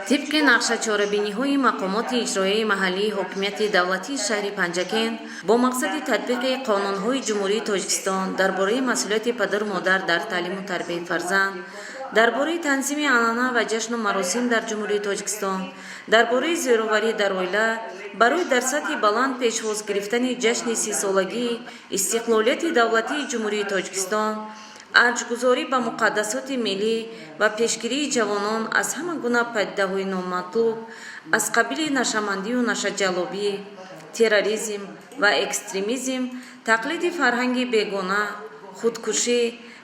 Тибқи нақша, чорабиниҳои мақомоти иҷроияи маҳаллии ҳокимияти давлатии шаҳри Панҷакент бо мақсади татбиқи қонунҳои Ҷумҳурии Тоҷикистон дар бораи масъулияти падару модар дар таълиму тарбияи фарзанд, дар бораи танзими анъана ва ҷашну маросим дар Ҷумҳурии Тоҷикистон, дар бораи зӯроварӣ дар оила, барои дар сатҳи баланд пешвоз гирифтани ҷашни 30-солагии истиқлолияти давлатии Ҷумҳурии Тоҷикистон, арҷгузорӣ ба муқаддасоти миллӣ ва пешгирии ҷавонон аз ҳама гуна падидаҳои номатлуб аз қабили нашъамандию нашъаҷаллобӣ, терроризм ва экстремизм, тақлиди фарҳанги бегона, худкушӣ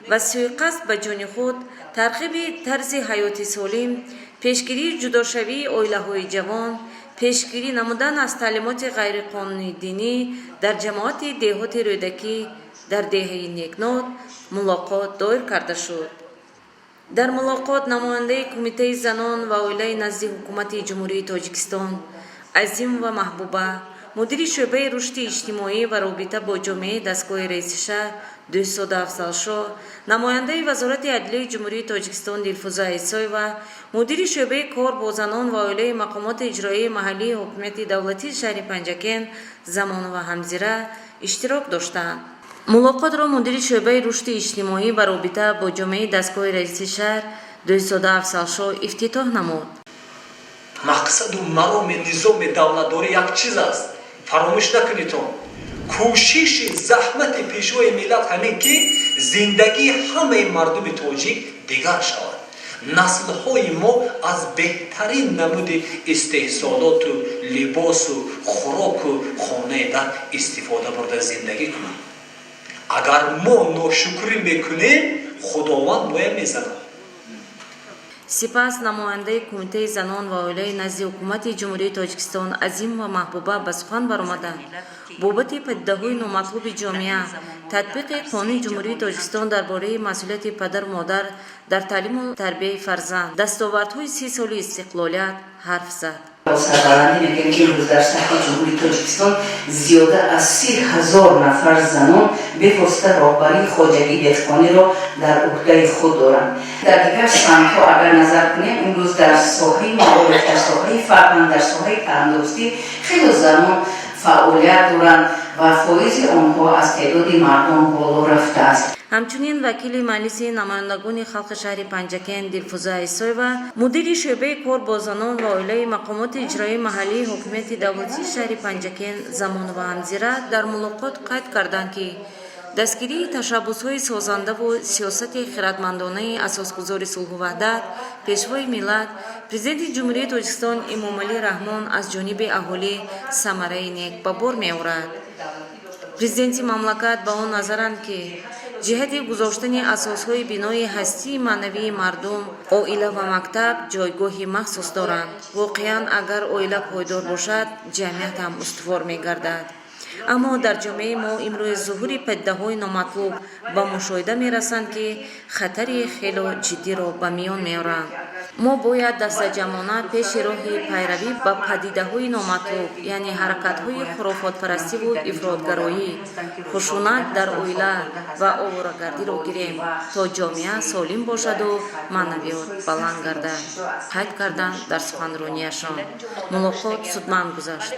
ва сӯиқасд ба ҷони худ, тарғиби тарзи ҳаёти солим, пешгирии ҷудошавии оилаҳои ҷавон, пешгирӣ намудан аз таълимоти ғайриқонунии динӣ дар ҷамоати деҳоти Рӯдакӣ дар деҳаи Некнод мулоқот доир карда шуд. Дар мулоқот намояндаи Кумитаи занон ва оилаи назди Ҳукумати Ҷумҳурии Тоҷикистон Азимова Маҳбуба, мудири шӯъбаи рушди иҷтимоӣ ва робита бо ҷомеаи дастгоҳи раиси шаҳр Дӯстзода Афзалшоҳ, намояндаи Вазорати адлияи Ҷумҳурии Тоҷикистон Дилфуза Исоева, мудири шӯъбаи кор бо занон ва оилаи мақомоти иҷроияи маҳаллии ҳокимияти давлатии шаҳри Панҷакент Замонова Ҳамзира иштирок доштанд. Мулоқотро мудири шӯъбаи рушди иҷтимоӣ ва робита бо ҷомеаи дастгоҳи раиси шаҳр Дӯстзода Афзалшоҳ ифтитоҳ намуд. Мақсаду мароми низоми давлатдорӣ як чиз аст, фаромӯш накунедон. Кӯшиши заҳмати Пешвои миллат ҳамин ки зиндагии ҳамаи мардуми тоҷик дигар шавад, наслҳои мо аз беҳтарин намуди истеҳсолоту либосу хӯроку хонаи дар истифода бурда зиндагӣ кунанд. Агар мо ношукрӣ мекунем, Худованд моя мезанад. Сипас намояндаи Кумитаи занон ва оилаи назди Ҳукумати Ҷумҳурии Тоҷикистон Азимова Маҳбуба ба сухан баромада, бобати падидаҳои номатлуби ҷомеа, татбиқи Қонуни Ҷумҳурии Тоҷикистон дар бораи масъулияти падару модар дар таълиму тарбияи фарзанд, дастовардҳои 30 соли истиқлолият ҳарф зад. Бо сарбаландӣ мегӯем, ки имрӯз дар сатҳи Ҷумҳурии Тоҷикистон зиёда аз 30 000 нафар занон бевосита роҳбарии хоҷагии деҳқониро дар уҳдаи худ доранд. Дар дигар самтҳо агар назар кунем, имрӯз дар соҳаи маориф, дар соҳаи фарҳанг, дар соҳаи тандурустӣ хело занон фаъолият доранд ва фоизи онҳо аз теъдоди мардон боло рафтааст. Ҳамчунин вакили Маҷлиси намояндагони халқи шаҳри Панҷакент Дилфуза Исоева, мудири шӯъбаи кор бо занон ва оилаи мақомоти иҷроияи маҳаллии ҳокимияти давлатии шаҳри Панҷакент Замонова Ҳамзира дар мулоқот қайд карданд, ки дастгирии ташаббусҳои созандаву сиёсати хиратмандонаи Асосгузори сулҳу ваҳдат, Пешвои миллат, Президенти Ҷумҳурии Тоҷикистон Эмомалӣ Раҳмон аз ҷониби аҳолӣ самараи нек ба бор меорад. Президенти мамлакат ба он назаранд, ки ҷиҳати гузоштани асосҳои бинои ҳастии маънавии мардум оила ва мактаб ҷойгоҳи махсус доранд. Воқеан, агар оила пойдор бошад, ҷамъият ҳам устувор мегардад. Аммо дар ҷомеаи мо имрӯз зуҳури падидаҳои номатлуб ба мушоҳида мерасанд, ки хатари хело ҷиддиро ба миён меоранд. Мо бояд дастаҷамъона пеши роҳи пайравӣ ба падидаҳои номатлуб, яъне ҳаракатҳои хурофотпарастиву ифротгароӣ, хушунат дар оила ва оворагардиро гирем, то ҷомеа солим бошаду маънавиёт баланд гардад, қайд карданд дар суханронияшон. Мулоқот судманд гузашт.